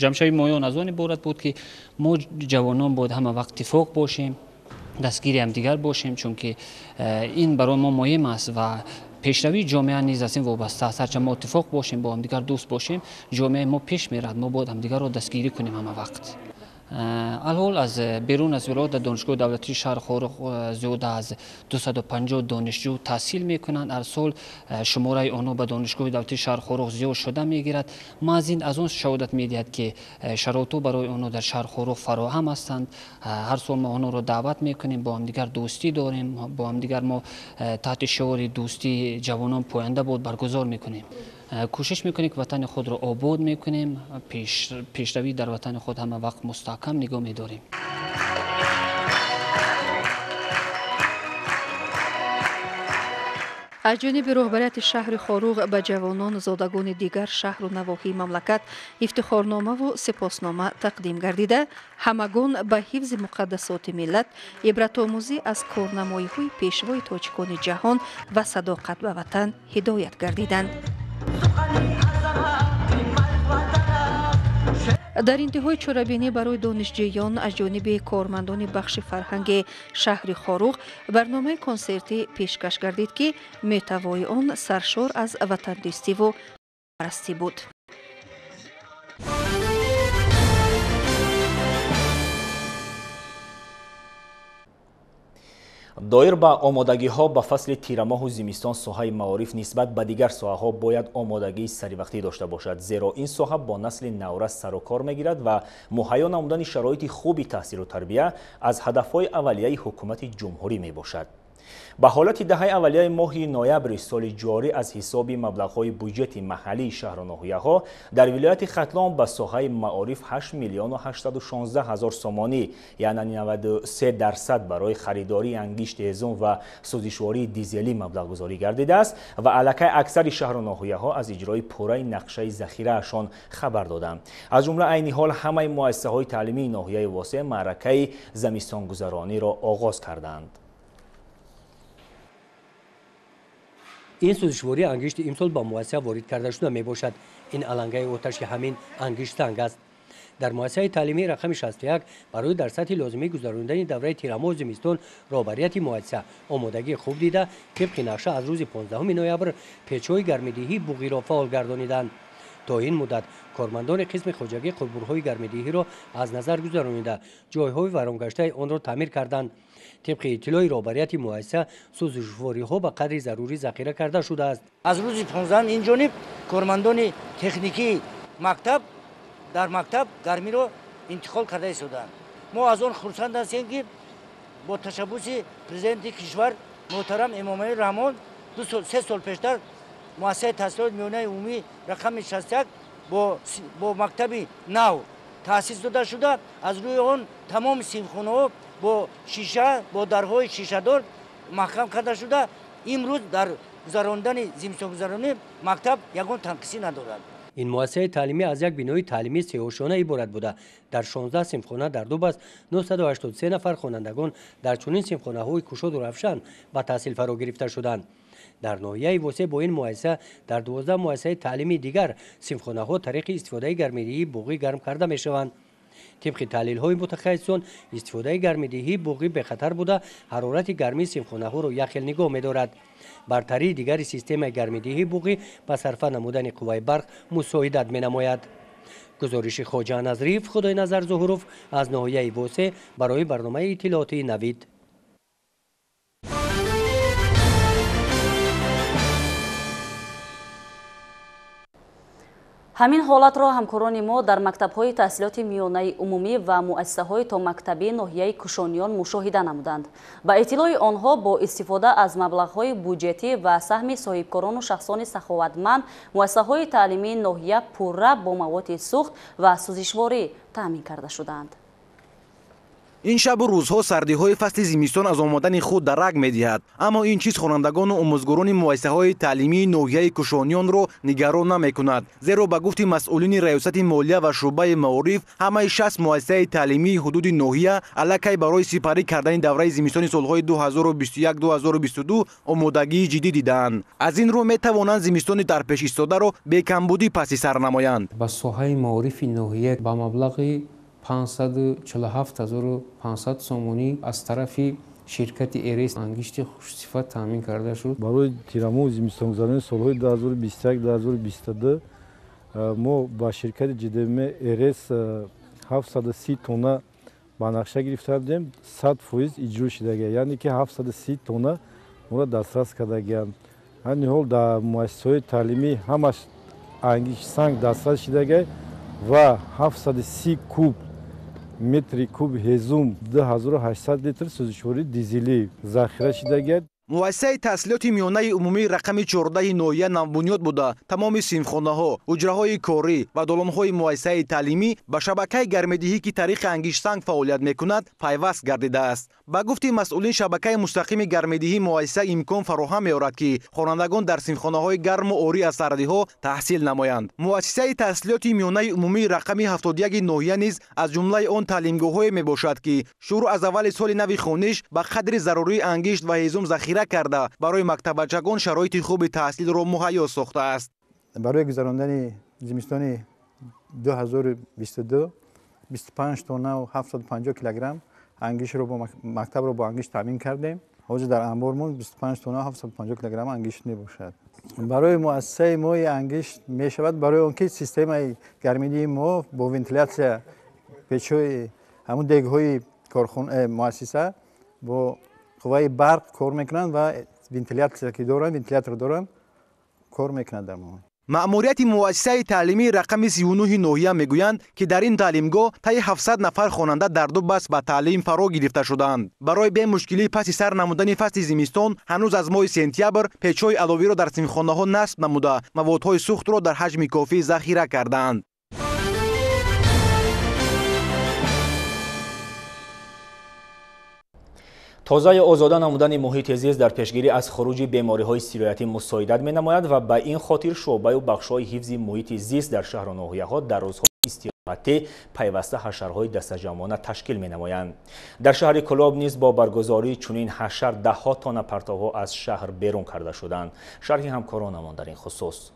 Ҷамъшавии моён аз он иборат буд, ки мо ҷавонон бояд ҳама вақт иттифоқ бошем, дастгири ҳамдигар бошем, чунки ин барои мо муҳим аст ва пешравии ҷомеа низ аз ин вобаста аст. Ҳарчанд мо иттифоқ бошем, бо ҳамдигар дӯст бошем, ҷомеаи мо пеш меравад. Мо бояд ҳамдигарро дастгирӣ кунем ҳама вақт. Алҳол аз берун аз вилоят дар Донишгоҳи давлатии шаҳри Хоруғ зиёда аз 250 донишҷӯ таҳсил мекунанд. Ҳар сол шумораи онҳо ба Донишгоҳи давлатии шаҳри Хоруғ зиёд шуда мегирад. Маҳз ин аз он шаҳодат медиҳад, ки шароитҳо барои онҳо дар шаҳри Хоруғ фароҳам ҳастанд. Ҳар сол мо онҳоро даъват мекунем, бо ҳамдигар дӯстӣ дорем, бо ҳамдигар мо таҳти шиори «Дӯстии ҷавонон поянда бод» баргузор мекунем. Кӯшиш мекунем, ки ватани худро обод мекунем, пешравӣ дар ватани худ ҳама вақт мустаҳкам нигоҳ медорем. Аз ҷониби роҳбарияти шаҳри Хоруғ ба ҷавонон зодагони дигар шаҳру навоҳии мамлакат ифтихорномаву сипоснома тақдим гардида, ҳамагон ба ҳифзи муқаддасоти миллат, ибратомӯзӣ аз корнамоиҳои пешвои тоҷикони ҷаҳон ва садоқат ба ватан ҳидоят гардиданд. Дар интиҳои чорабинӣ барои донишҷӯён аз ҷониби кормандони бахши фарҳанги шаҳри Хоруғ барномаи консертӣ пешкаш гардид, ки мӯҳтавои он саршор аз ватандӯстиву парастӣ буд. Доир ба омодагиҳо ба фасли тирамоҳу зимистон соҳаи маориф нисбат ба дигар соҳаҳо бояд омодагии саривақтӣ дошта бошад, зеро ин соҳа бо насли наврас сарукор мегирад ва муҳайё намудани шароити хуби таҳсилу тарбия аз ҳадафҳои аввалияи ҳукумати ҷумҳурӣ мебошад. Ба ҳолати даҳаи аввалияи моҳи ноябри соли ҷорӣ аз ҳисоби маблағҳои буҷети маҳаллии шаҳру ноҳияҳо дар вилояти Хатлон ба соҳаи маориф 8 816 000 сомонӣ, яъне 93% барои харидории ангишти ҳезум ва сӯзишвории дизелӣ маблағгузорӣ гардидааст ва аллакай аксари шаҳру ноҳияҳо аз иҷрои пурраи нақшаи захираашон хабар доданд. Аз ҷумла айни ҳол ҳамаи муассисаҳои таълимии ноҳияи Восеъ маъракаи замистонгузарониро оғоз карданд. Ин сӯзишвории ангишти имсол ба муассиса ворид карда шуда мебошад. Ин алангаи оташи ҳамин ангишт санг аст. Дар муассисаи таълимии рақами 61 барои дар сатҳи лозимӣ гузаронидани давраи тирамоҳу зимистон роҳбарияти муассиса омодагии хуб дида, тибқи нақша аз рӯзи 15 ноябр печҳои гармидиҳии буғиро фаъол гардониданд. То ин муддат кормандони қисми хоҷагии қубурҳои гармидиҳиро аз назар гузаронида, ҷойҳои вайронгаштаи онро таъмир карданд. Тибқи иттилои роҳбарияти муассиса, сӯзишвориҳо ба қадри зарурӣ захира карда шудааст. Аз рӯзи 15 ин ҷониб кормандони техникии мактаб дар мактаб гармиро интиқол карда истодаанд. Мо аз он хурсанд ҳастем, ки бо ташаббуси президенти кишвар муҳтарам Эмомалӣ Раҳмон 3 сол пештар муассисаи таҳсилоти миёнаи умумӣ рақами 61 бо мактаби нав таъсис дода шуда, аз рӯи он тамоми синфхонаҳо бо шиша, бо дарҳои шишадор маҳкам карда шуда, имрӯз дар гузарондани зимистонгузаронӣ мактаб ягон танқисӣ надорад. Ин муассисаи таълимӣ аз як бинои таълимии сеошёна иборат буда, дар 16 синфхона дар ду баст 983 нафар хонандагон дар чунин синфхонаҳои кушоду равшан ба таҳсил фаро гирифта шуданд. Дар ноҳияи Восеъ бо ин муассиса дар 12 муассисаи таълимии дигар синфхонаҳо тариқи истифодаи гармидиҳии буғӣ гарм карда мешаванд. Тибқи таҳлилҳои мутахассисон, истифодаи гармидиҳии буғӣ бехатар буда, ҳарорати гармии синфхонаҳоро якхел нигоҳ медорад. Бартарии дигари системаи гармидиҳии буғӣ ба сарфа намудани қувваи барқ мусоидат менамояд. Гузориши Хоҷа Назриев, Худойназар Зуҳуров аз ноҳияи Восеъ барои барномаи иттилоотии Навид. Ҳамин ҳолатро ҳамкорони мо дар мактабҳои таҳсилоти миёнаи умумӣ ва муассисаҳои томактабии ноҳияи Кушониён мушоҳида намуданд. Ба иттилои онҳо бо истифода аз маблағҳои буҷетӣ ва саҳми соҳибкорону шахсони саховатманд муассисаҳои таълимии ноҳия пурра бо маводи сӯхт ва сӯзишворӣ таъмин карда шудаанд. Ин шабу рӯзҳо сардиҳои фасли зимистон аз омадани худ дарак медиҳад, аммо ин чиз хонандагону омӯзгорони муассисаҳои таълимии ноҳияи Кушониёнро нигарон намекунад, зеро ба гуфти масъулини раёсати молия ва шӯъбаи маориф ҳамаи 60 муассисаи таълимии ҳудуди ноҳия аллакай барои сипарӣ кардани давраи зимистони солҳои 2021-2022 омодагии ҷиддӣ дидаанд. Аз ин рӯ метавонанд зимистони дар пеш истодаро бекамбудӣ паси сар намоянд. Ба соҳаи маорифи ноҳия ба маблағи 547 500 сомонӣ аз тарафи ширкати Эрес ангишти хушсифат таъмин карда шуд. Барои тирамоҳу зимистонгузаронии солҳои 2021-2022 мо ба ширкати ҷдм Эрес 730 тонна ба нақша гирифта будем, 100% иҷро шудагия, яъне ки 730 тонна моро дастрас кардагиянд. Ҳамин ҳол дар муассисаҳои таълимӣ ҳамаш ангишти санг дастрас шудагия ва 730 куб метри куб ҳезум, 2800 литр сӯзишвории дизелӣ захира шудагият. Муассисаи таҳсилоти миёнаи умумии рақами 14 ноҳия навбунёд буда, тамоми синфхонаҳо, ҳуҷраҳои корӣ ва долонҳои муассисаи таълимӣ ба шабакаи гармидиҳӣ, ки тариқи ангиштсанг фаъолият мекунад, пайваст гардидааст. Ба гуфти масъулин, шабакаи мустақими гармидиҳии муассиса имкон фароҳам меорад, ки хонандагон дар синфхонаҳои гарму орӣ аз сардиҳо таҳсил намоянд. Муассисаи таҳсилоти миёнаи умумии рақами 71 ноҳия низ аз ҷумлаи он таълимгоҳҳое мебошад, ки шурӯъ аз аввали соли нави хониш ба қадри зарурии ангишт ва ҳезум захира карда, барои мактаббачагон шароити хуби таҳсилро муҳайё сохтааст. Барои гузарондани зимистони 2022 25 тонна 750 килограмм ангиштро бо мактабро бо ангишт таъмин кардем. Ҳозир дар анбормон 25 тонна 750 килограмм ангишт мебошад. Барои муассисаи мо ангишт мешавад, барои он ки системаи гармидиҳии мо бо вентилятсия печҳои ҳамун дегҳои муассиса бо қувваи барқ кор мекунанд ва вентилятсия ки доранд, вентилятор доранд, кор мекунанд дар мо. Маъмурияти муассисаи таълимии рақами 39 ноҳия мегӯянд, ки дар ин таълимгоҳ таи 700 нафар хонанда дар ду баст ба таълим фаро гирифта шудаанд. Барои бемушкилӣ паси сар намудани фасли зимистон ҳанӯз аз моҳи сентябр печҳои аловиро дар синфхонаҳо насб намуда, маводҳои сӯхтро дар ҳаҷми кофӣ захира кардаанд. Тоза ё озода намудани муҳити зист дар пешгирӣ аз хуруҷи бемориҳои сироятӣ мусоидат менамояд ва ба ин хотир шӯъбаю бахшҳои ҳифзи муҳити зист дар шаҳру ноҳияҳо дар рӯзҳои истироҳатӣ пайваста ҳашарҳои дастаҷамъона ташкил менамоянд. Дар шаҳри Кӯлоб низ бо баргузории чунин ҳашар даҳҳо тонна партовҳо аз шаҳр берун карда шуданд. Шарҳи ҳамкоронамон дар ин хусус.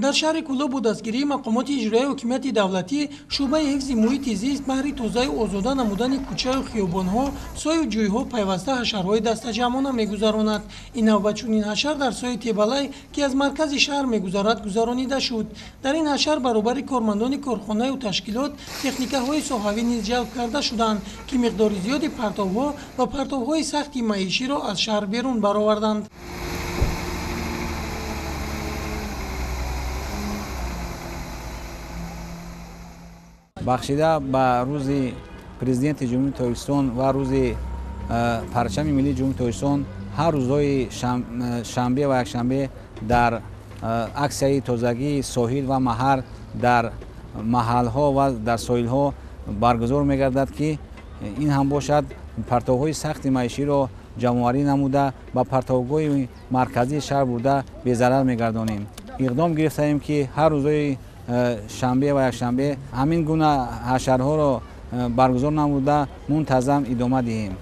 Дар шаҳри Кӯлоб бо дастгирии мақомоти иҷроияи ҳокимияти давлатӣ шӯъбаи ҳифзи муҳити зист баҳри тозаю озода намудани кӯчаю хиёбонҳо, сою ҷӯйҳо пайваста ҳашарҳои дастаҷамъона мегузаронад. Ин навбат чунин ҳашар дар сои Тебалай, ки аз маркази шаҳр мегузарад, гузаронида шуд. Дар ин ҳашар баробари кормандони корхонаю ташкилот техникаҳои соҳавӣ низ ҷалб карда шуданд, ки миқдори зиёди партовҳо ва партовҳои сахти маиширо аз шаҳр берун бароварданд. Бахшида ба рӯзи президенти Ҷумҳурии Тоҷикистон ва рӯзи парчами миллии Ҷумҳурии Тоҷикистон ҳар рӯзҳои шанбе ва якшанбе дар аксияи тозагии соҳил ва маҳар дар маҳалҳо ва дар соҳилҳо баргузор мегардад, ки ин ҳам бошад партовҳои сахти маиширо ҷамъоварӣ намуда ба партовгоҳи марказии шаҳр бурда безарар мегардонем. Иқдом гирифтаем, ки ҳар рӯзҳои шанбе ва якшанбе ҳамин гуна ҳашарҳоро баргузор намуда мунтазам идома диҳем.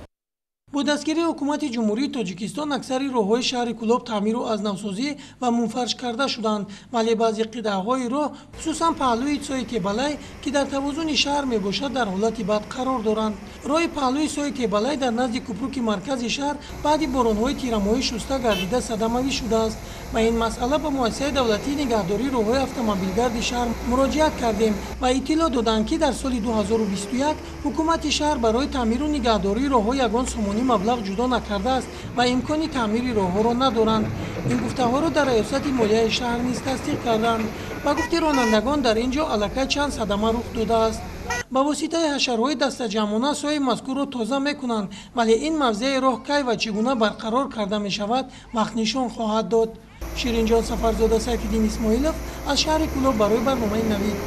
Бо дастгирии ҳукумати Ҷумҳурии Тоҷикистон аксари роҳҳои шаҳри Кӯлоб таъмиру аз навсозӣ ва мунфарш карда шуданд, вале баъзе қитъаҳои роҳ, хусусан паҳлӯи сои Тебалай, ки дар тавозуни шаҳр мебошад, дар ҳолати бад қарор доранд. Роҳи паҳлӯи сои Тебалай дар назди купруки маркази шаҳр баъди боронҳои тирамоҳӣ шуста гардида садамавӣ шудааст. Ба ин масъала ба муассисаи давлатии нигаҳдории роҳҳои автомобилгарди шаҳр муроҷиат кардем ва иттилоъ доданд, ки дар соли 2021 ҳукумати шаҳр барои таъмиру нигаҳдории роҳҳо ягон сомонӣ маблағ ҷудо накардааст ва имкони таъмири роҳҳоро надоранд. Ин гуфтаҳоро дар раёсати молияи шаҳр низ тасдиқ карданд. Ба гуфти ронандагон, дар ин ҷо аллакай чанд садама рух додааст. Ба воситаи ҳашарҳои дастаҷамъона сои мазкурро тоза мекунанд, вале ин мавзеи роҳ кай ва чӣ гуна барқарор карда мешавад, вақт нишон хоҳад дод. Ширинҷон Сафарзода, Сайфиддин Исмоилов аз шаҳри Кӯлоб барои барномаи Навид.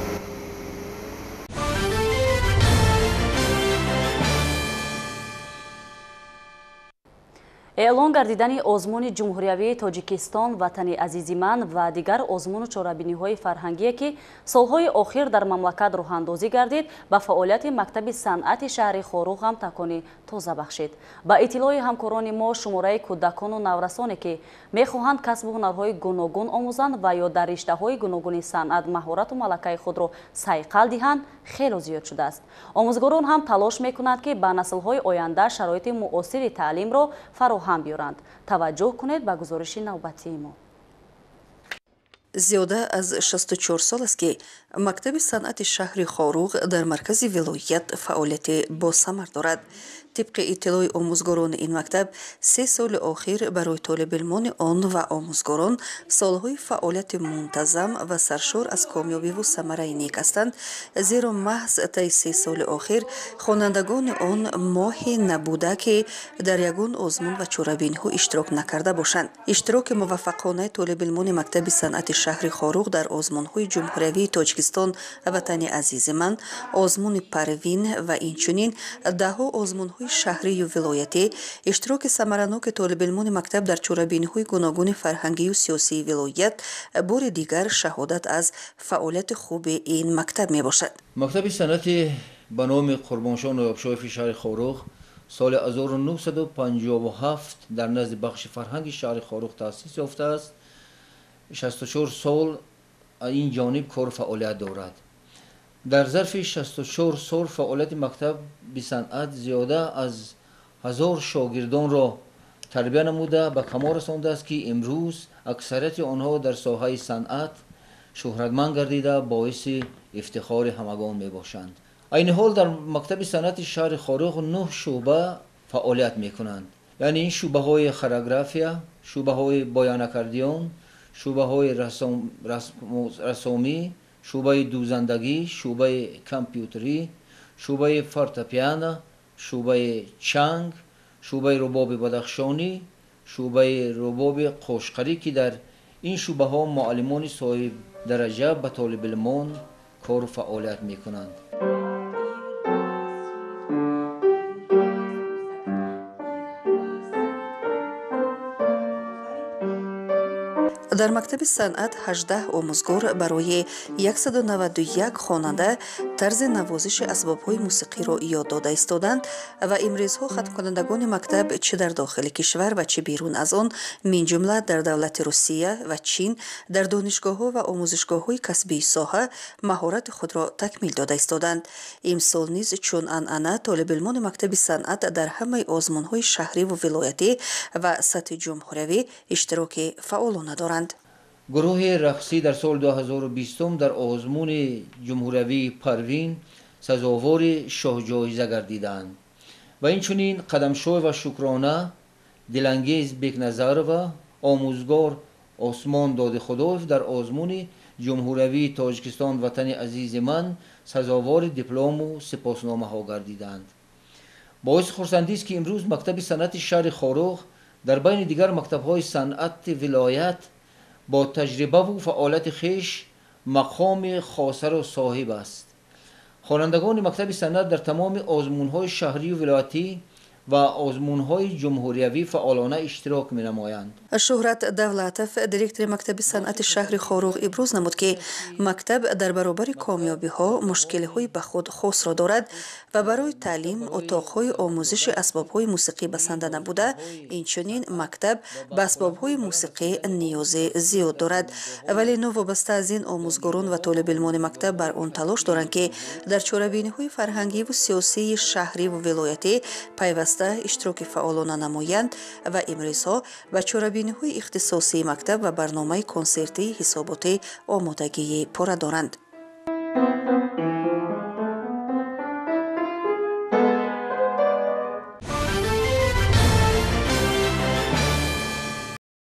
Эълон гардидани озмуни ҷумҳуриявии Тоҷикистон «Ватани азизи ман» ва дигар озмуну чорабиниҳои фарҳангие, ки солҳои охир дар мамлакат роҳандозӣ гардид, ба фаъолияти мактаби санъати шаҳри Хоруғ ҳам такони тоза бахшид. Ба иттилои ҳамкорони мо, шумораи кӯдакону наврасоне, ки мехоҳанд касбу ҳунарҳои гуногун омӯзанд ва ё дар риштаҳои гуногуни санъат маҳорату малакаи худро сайқал диҳанд, хело зиёд шудааст. Омӯзгорон ҳам талош мекунанд, ки ба наслҳои оянда шароити муосири таълимро фароҳам биёранд. Таваҷҷӯҳ кунед ба гузориши навбатии мо. Зиёда аз 64 сол аст, ки мактаби санъати шаҳри Хоруғ дар маркази вилоят фаъолияти босамар дорад. Тибқи иттилои омӯзгорони ин мактаб, 3 соли охир барои толибилмони он ва омӯзгорон солҳои фаъолияти мунтазам ва саршор аз комёбиву самараи нек ҳастанд, зеро маҳз таи 3 соли охир хонандагони он моҳе набуда, ки дар ягон озмун ва чорабиниҳо иштирок накарда бошанд. Иштироки муваффақонаи толибилмони мактаби санъати шаҳри Хоруғ дар озмунҳои ҷумҳуриявии Тоҷикистон «Ватани азизи ман», озмуни «Парвин» ва инчунин даҳҳо озмунҳои шаҳрию вилоятӣ, иштироки самараноки толибилмони мактаб дар чорабиниҳои гуногуни фарҳангию сиёсии вилоят бори дигар шаҳодат аз фаъолияти хуби ин мактаб мебошад. Мактаби санъати ба номи Қурбоншоҳ Ноёбшоеви шаҳри Хоруғ соли 1957 дар назди бахши фарҳанги шаҳри Хоруғ таъсис ёфтааст. 64 сол ин ҷониб кору фаъолият дорад. Дар зарфи 64 сол фаъолияти мактаби санъат зиёда аз 1000 шогирдонро тарбия намуда ба камол расондааст, ки имрӯз аксарияти онҳо дар соҳаи санъат шӯҳратманд гардида боиси ифтихори ҳамагон мебошанд. Айни ҳол дар мактаби санъати шаҳри Хоруғ 9 шӯъба фаъолият мекунанд. Яъне ин шӯъбаҳои хореография, шӯъбаҳои боянакардиён, шӯъбаҳои расомӣ, шӯъбаи дӯзандагӣ, шӯъбаи компютерӣ, шӯъбаи фортепиано, шӯъбаи чанг, шӯъбаи рубоби бадахшонӣ, шӯъбаи рубоби қошқарӣ, ки дар ин шӯъбаҳо муаллимони соҳибдараҷа ба толибилмон кору фаъолият мекунанд. Дар мактаби санъат 18 омӯзгор барои 191 хонанда тарзи навозиши асбобҳои мусиқиро ёд дода истоданд ва имрӯзҳо хатмкунандагони мактаб чӣ дар дохили кишвар ва чӣ берун аз он, минҷумла дар давлати Русия ва Чин, дар донишгоҳҳо ва омӯзишгоҳҳои касбии соҳа маҳорати худро такмил дода истоданд. Имсол низ чун анъана толибилмони мактаби санъат дар ҳамаи озмунҳои шаҳриву вилоятӣ ва сатҳи ҷумҳуриявӣ иштироки фаъолона доранд. Гурӯҳи рақсӣ дар соли 2020 дар озмуни ҷумҳуриявии Парвин сазовори шоҳҷоиза гардиданд ва инчунин Қадамшоева Шукрона, Дилангез Бекназарова, омӯзгор Осмон Додихудоев дар озмуни ҷумҳуриявии Тоҷикистон «Ватани азизи ман» сазовори диплому сипосномаҳо гардиданд. Боиси хурсандист, ки имрӯз мактаби санъати шаҳри Хоруғ дар байни дигар мактабҳои санъати вилоят бо таҷрибаву фаъолияти хеш мақоми хосаро соҳиб аст. Хонандагони мактаби санъат дар тамоми озмунҳои шаҳрию вилоятӣ ва озмунҳои ҷумҳуриявӣ фаъолона иштирок менамоянд. Шӯҳрат Давлатов, директори мактаби санъати шаҳри Хоруғ, иброз намуд, ки мактаб дар баробари комёбиҳо мушкилиҳои ба худ хосро дорад ва барои таълим утоқҳои омӯзиши асбобҳои мусиқӣ басанда набуда, инчунин мактаб ба асбобҳои мусиқӣ ниёзи зиёд дорад. Вале новобаста аз ин омӯзгорон ва толибилмони мактаб бар он талош доранд, ки дар чорабиниҳои фарҳангиву сиёсии шаҳриву вилоятӣ пайваста иштироки фаъолона намоянд ва имрӯзҳо ба чорабиниҳои ихтисосии мактаб ва барномаи консертии ҳисоботӣ омодагии пурра доранд.